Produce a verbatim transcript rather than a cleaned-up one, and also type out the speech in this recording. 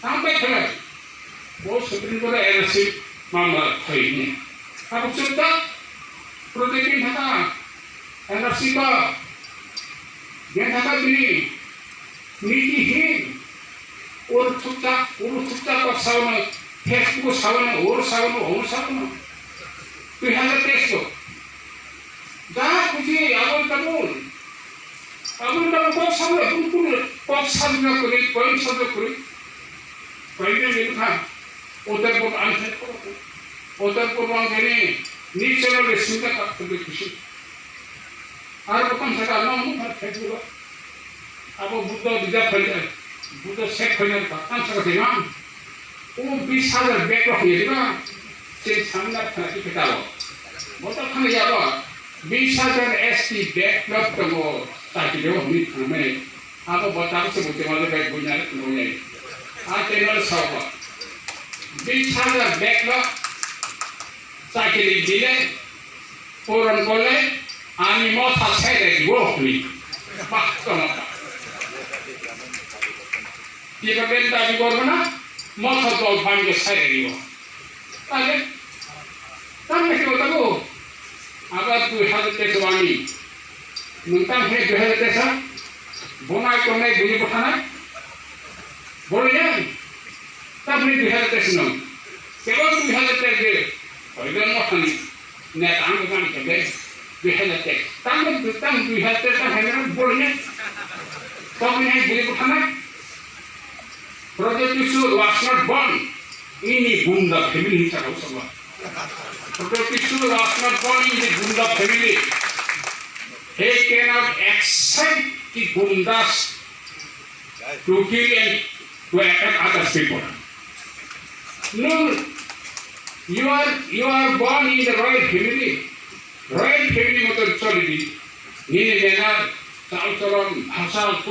Tang bai khlai. Bo Supreme Court o N R C mamla khaini. Abo chukta. Project ni thaka. N R C ba. Gen thaka bini. Niti hin. Ur thukta, ur thukta kok sauna. Facebook sauna, ur sauna, ur sauna. Tui hajar teis o. Da kuji abon tabun. Aboni bagwi kok sabwi, aboni kunu kok sabwi na kwrwi, point sabwi kwrwi. Point ni bini kha, Uttarpur ang khe, Uttarpur ang khe ni, ni channel ni singka tak kwrwi kusi. Aro bo tang saka, no, no, no, Facebook. Abo Buddha bija khaja, Buddha sek khaja, tang saka de mang. O bis hajar backlog ni ba, se samna khati kita lo. Bo ta khana ya ba, bis hajar S T backlog tongo, ta ki lo ni khana me. Abo bo ta se bo te ma lo bai bunya ni khana me. A te lo sa ba. Bis hajar backlog, ta ki di le, Puron kole, ani motha sere dibo hwnwi. Bah, tongma. Tiba benta dibo rwna, motha dol phanjo sere dibo. Tale, tamo khe tabo. Aba dui hajar teso ani. Nwng tamo khe dui hajar teso. Bonai tongnai bini bwthanai. Bolo ya. Tamo khe dui hajar teso nwng. Kebo dui hajar teso. Oigan mothani. Net ang ko kan kebe, dui hajar teis. Tang ko, tang dui hajar teis tang hai na bol ne. Tong ne hai bili ko thana. Pradyot Kishore was not born in a gunda family, hinsa ka usaba. Pradyot Kishore was not born in a gunda family. He cannot accept the gundas to kill and to attack others people. No, you are, you are born in the royal family. Royal family moton choli di. Nini nena, chal cholon, bhasha,